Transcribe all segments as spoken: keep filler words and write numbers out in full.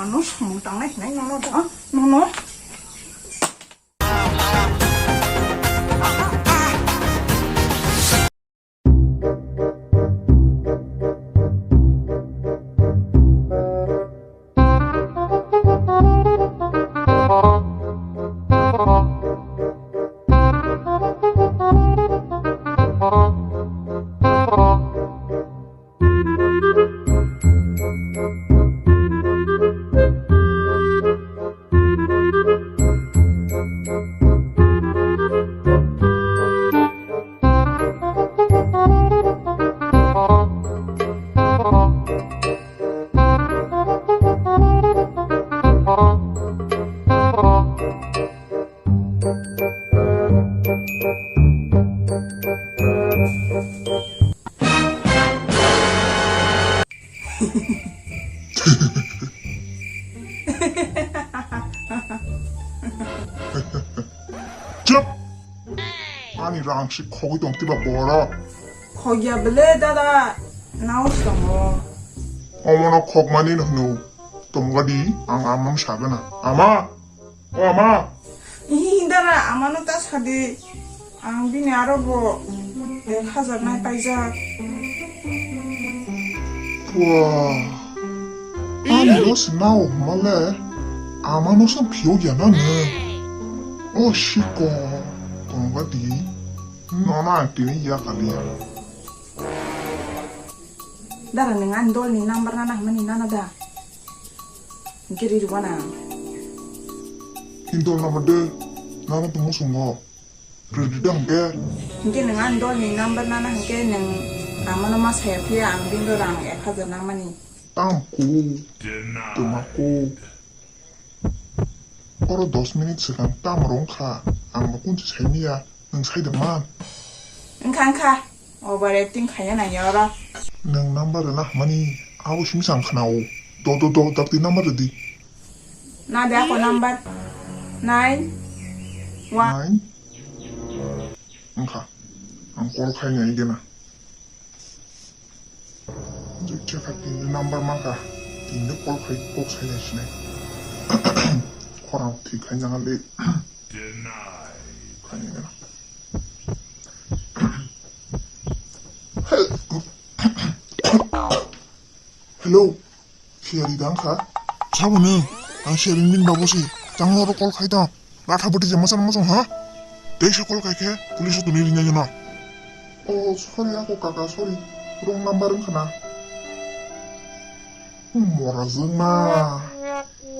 Ano samung tangnai hinai nono da, nono. Chup! Ani rang si khogwi tong tiba boro. Khogya bele dada, naos tongo. Omono khokmani no hwno, tongga di, ang amam sagana. Ama! O ama! Ih, dara, amano ta sadi. Ang bini aro bo ek hajar nai paijak. Pua. Ani dos nao male. Amano sa phiyok ya na ne. O shiko. Tongga di. Nono ang tini ya kaliya. Dara, nwng ani dolni number nana hwnmani nana da? Hwnkhe riri wana. Hindol number de, nana tongmo songo. Riri da hwnkhe. Hwnkhe nwng ani dolni number nana hwnkhe nwng amano ma saya phiya ang bini rang ek hajar nangmani. Tamku. Twmaku. Oro dos minute swkang tamo rwng kha, ang bo kunsi saimanya, nwng sai da man. Wngkha, wngkha. Overacting khaiya nangya oro. Nwng number rwna hwnmani, abo simi sa ang khna-o. Do, do, do, dakti number rwdi. Na de ako number. Nine, one. Nine. Wngkha. Ang call khaina igena. Jukcha kha tini number mankha. Tini call khai kok sainai sinai. Khorang thwi khaina le. Khaina gana. Hello. Siyari dang kha? Sabo nwng, ang siyari nini babo se. Chang oro call khai tong. Latha bwtwi je masa masa ha? Tei se call khai khe police o tuni rinai no. Oh, sorry ako kaka, sorry. Wrong number wngkha na. Mora jwng na.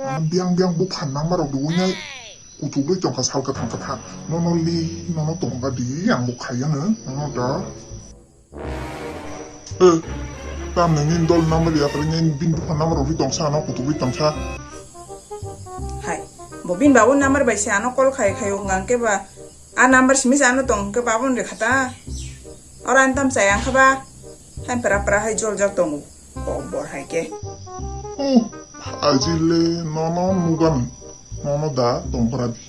Ang biang biang bupha number rok duwi nai. Kuchugwi tongkha sal kwthang kwthang. Nono li, nono tongkha di, ang bo khai ano, nono da. Eh, tam nini dol number ya, kali nini bin bupha number rok tongsa, ano kuchugwi tongsa. Hai, bo bin babu number bai se ano call khai khai wng ang ke ba, a number simi se ano tong ke babu ni khata. Ora antam sayang kha ba, hai pra pra hai jol jol tongo. Kok bor hai khe. Oh, ajile nono nugan, nono da tongphra di.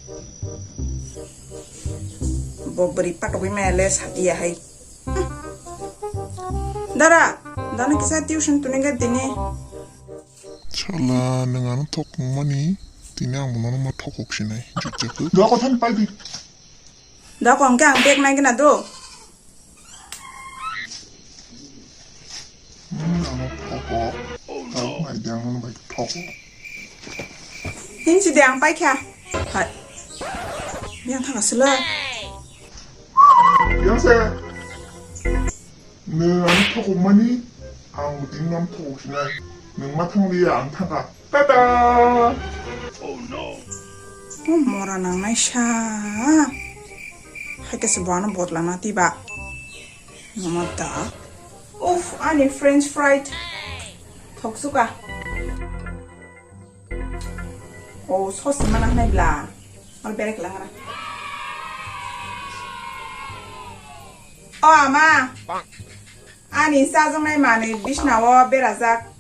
Bo bwrwi patogwi maya le sadiya hai. Dara, dano kisa tuition tuni ga tini. Chala, nwng ano thok mani, tini ang bono ma thokok sinai, jukjak. Dua kothan pai di. Dako hwnkhe ang bag nai gana do. Hmm, ano thoko. Ang nai de ang bai thoko. Hinsi de ang paikha. Hai. Yang thang asla. Yang se. Nwng ano thokok mani, ang bo tini ano thokok sinai. Nwng ma thang liya, ang thangkha. Tada! Oh no! Oh, mora nangnai sa. Hai khe se bo ano bodla na tiba. Mama da. Uff, ani French fried. Thok suka. Oh, sos mana hnai bla. Mal berek langra. Oh, ama. Ani chajaknai manwi bisnao berajak.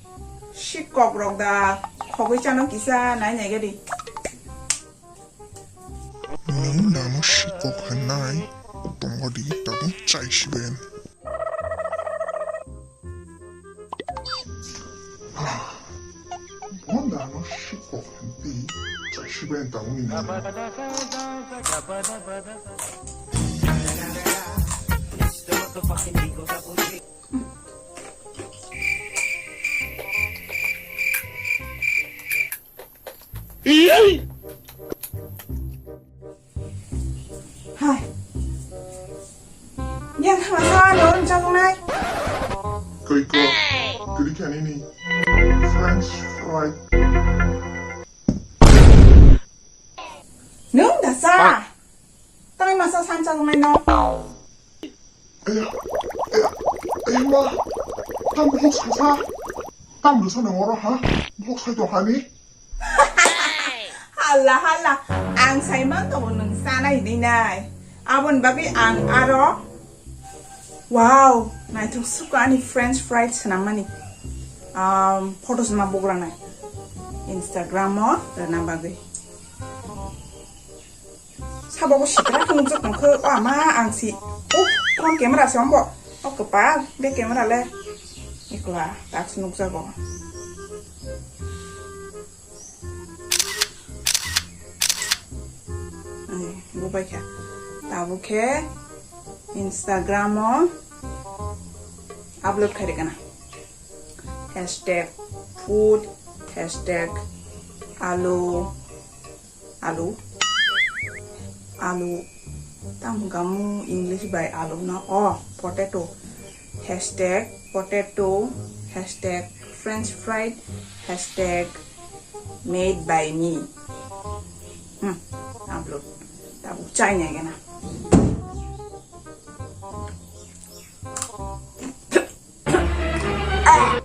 Sikkok rok da khogwi chano kisa nai nai gadi. Nwng nano sikkok hwnai tongo di tabuk chai siben. Bonda, Ano sikok hempi chai sibai tangwi nai. Hai. Yang thangsa no chajaknai. Koi ko. Kiri kani ni. French fry. Nung dasa. Tang masa san chajaknai no. Aya, aya, aya ma. Tam bok sasa. Tam rwsa nang oro ha. Bok sai tong hani. Hala hala, ang saiman tongo nwng sana hinwi nai. Aboni bagwi ang aro, wow, naithok suka ani French fries swnammani. Um, photos ma bugranai. Instagram o rwna bagwi. Sabo bo sitra khe nukjak tongkhe, o ama ang si. O, phone camera se ombo. O kwpal, be camera le. Ikla, tak se nukjago. Ai, bubaikha. Tabukhe Instagram o upload khairikana. Hashtag food, hashtag alu, alu, alu. Tam gamu English bai alu no. Oh, potato. Hashtag potato, hashtag French fried, hashtag made by me. Hmm, upload. Tabuk chai nai gana.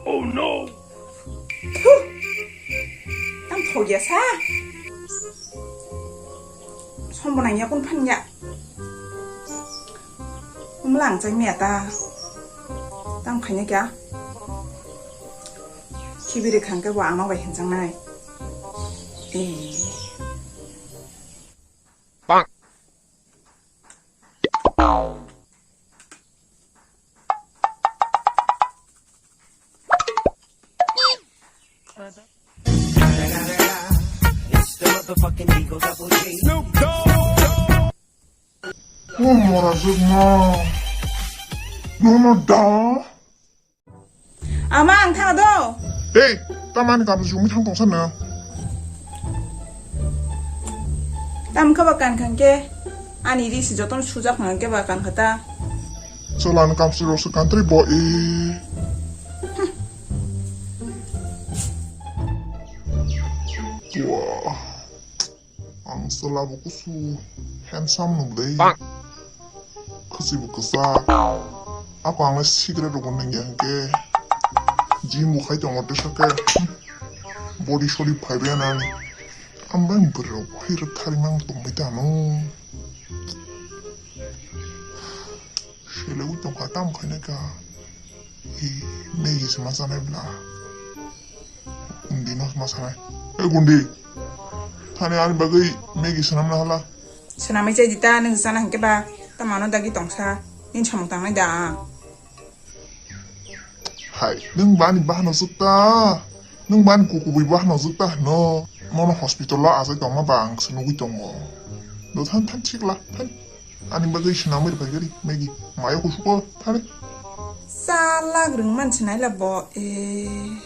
Oh no! Phew! Tam thok ya sa. Som bo nang ya kun phan ya. Umla ang chai maya ta. Tam khaina kya? Khibiri khang ke bo ang no bai hinjang nai. Eh. Bang. Oh, mora jwk ma. No, no, da. Ama, ang thang do. Hey, tamani kam sumi thang tongsa na. Tam kha ba kan khan ke. Ani ri si joton sujak nang ke ba kan khata. Cholan kam si rosuk country bo e. Wah. Ang chwla bo kusu handsome no bwlai. Bang. Khwchwi bo kwchak. Ako ang lai cigarette rok bo nangya hwnkhe. Gym bo khai tongo tesa khe. Body sodi phaibai nani. Ang bai bwrwi rok khai rwk thari mang tongbai tano. Selengwi tongkha tamo khainai kha. Hi, Maggie se ma chanai bwla. Gundi no ma sanai. Ei Gundi. Thani ani bagwi Maggie swnam na hala. Swnamwi chai di ta, nwng chana hwnkhe ba. Tamo ano dagi tongsa. Nini samung tangnai da ang. Hai, nwng bani bahano sukta. Nwng bani kukubui bahano sukta hwno. Mono hospital o achai tongma ba ang se nugui tongo. Do than than sikla, than. Ani bagwi swnamwi rwphai gari, Maggie. Mayo kusuko, thani. Chalak rwngman se naila bo, eh.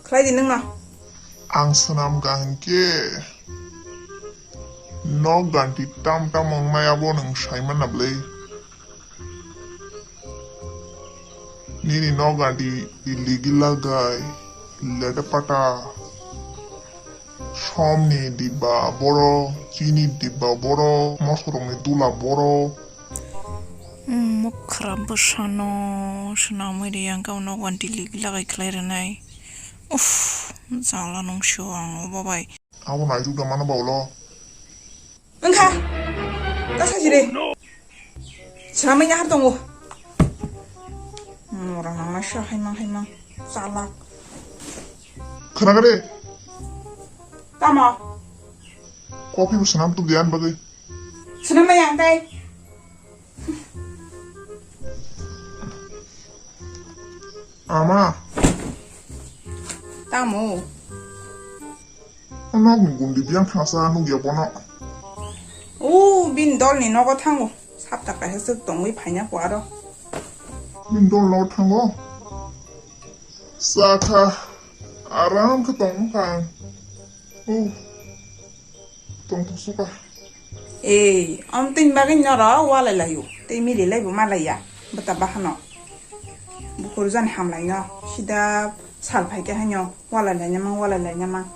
Khlai di nwngno. Ang swnam ka hwnkhe, nok ganti tam tam wngnai abo nwng saiman na bwlai. Nini nok ganti iligi lagai, lete pata. Somni dibba boro, chini dibba boro, mosorokni dula boro. Hmm, mokra bwsano swnamwi riyang khe uno wanti ligi lagai khlai rwnai. Uff, jala nungsio ang obo bai. Abo naituk da mano ba ulo. Wngkha. Ta sajire. Swnamwi nahar tongo. Mora mama sha haimang haimang. Chalak. Khwnakhade? Tamo? Coffee bo swnam tubdi ani bagwi. Swnam maya ang tai. Ama. Tamo? O nokni gundi biyang thangsa nukya bono. O bini dolni nogo thango. Sapta kaisa swk tongwi phaina kho aro. Bini dol nogo thango. Sakha. Aram khe tong kha ang. O. Tong thok suka. Ei, om tini bagwi noro walai laio. Tei mili laibo malaiya. Bwta bahano. Bukhurjani hamlaino. Sida sal phaikhe haino walai laina mang, walai laina mang.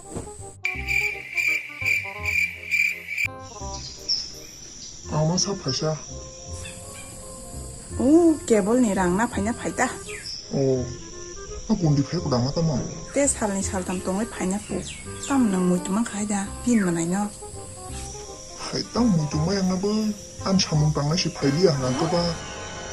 Ama sa phaisa. O, cable ni rang na phaina phaita. O, a gundi phai ko dama tamo. Te salni saltam tongwi phaina pu. Tam nang muitu mang khai da, pin manai no. Hai tang muitu mai ang na bo, an samung tang nai si phai liya hang to ba.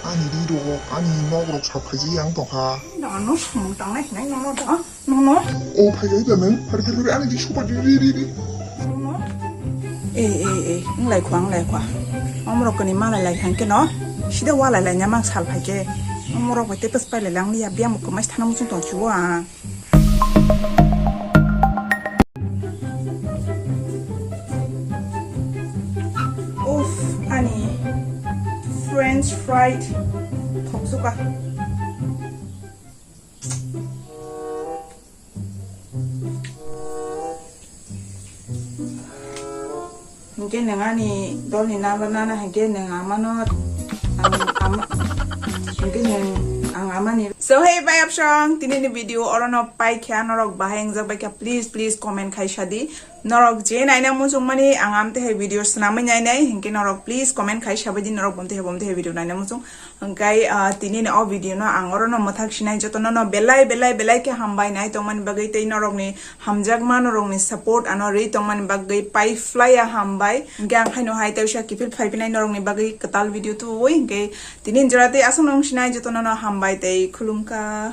Ani ri ro, ani nok rok sa phai ji ang to kha. No, no samung tang nai nai no no da. No, no. O phai gai da nang, phari phari phari ani di super di di di di. No, no. E, e, e, ang lai khwa, ang lai khwa. Omrok kani malai lai hang ke no. Sida walai lai nyamang sal phai ke. Omrok bai te pas pai lai lang liya, biam ko mai thana muchung tong chuwa. Uff, ani French fried thoksuka. Hingke nang ani dolni nana nana hingke nang amano, ang ama, hingke nang ang amani. So hey bai apsong, tini ni video orono pai kha, norok bahai wngjak bai kha, please, please comment khai sadi. Norok je naina muchung mani ang amte hai video swnamwi nainai, hingke norok please comment khai sabai di, norok bomte hai bomte hai video naina muchung. Hingkai, ah, tini ni o video no ang oro no mwthak sinai joto no no belai, belai, belai khe hambai nai tongmani bagwi tei norok ni hamjakma norok ni support ano rwi tongmani bagwi pai flai ya hambai. Hingke ang haino hai tei usa kiphil phai pinai norok ni bagwi kwtal video tuwi hingke tini jora tei aswk nung sinai joto no no hambai tei khulumkha.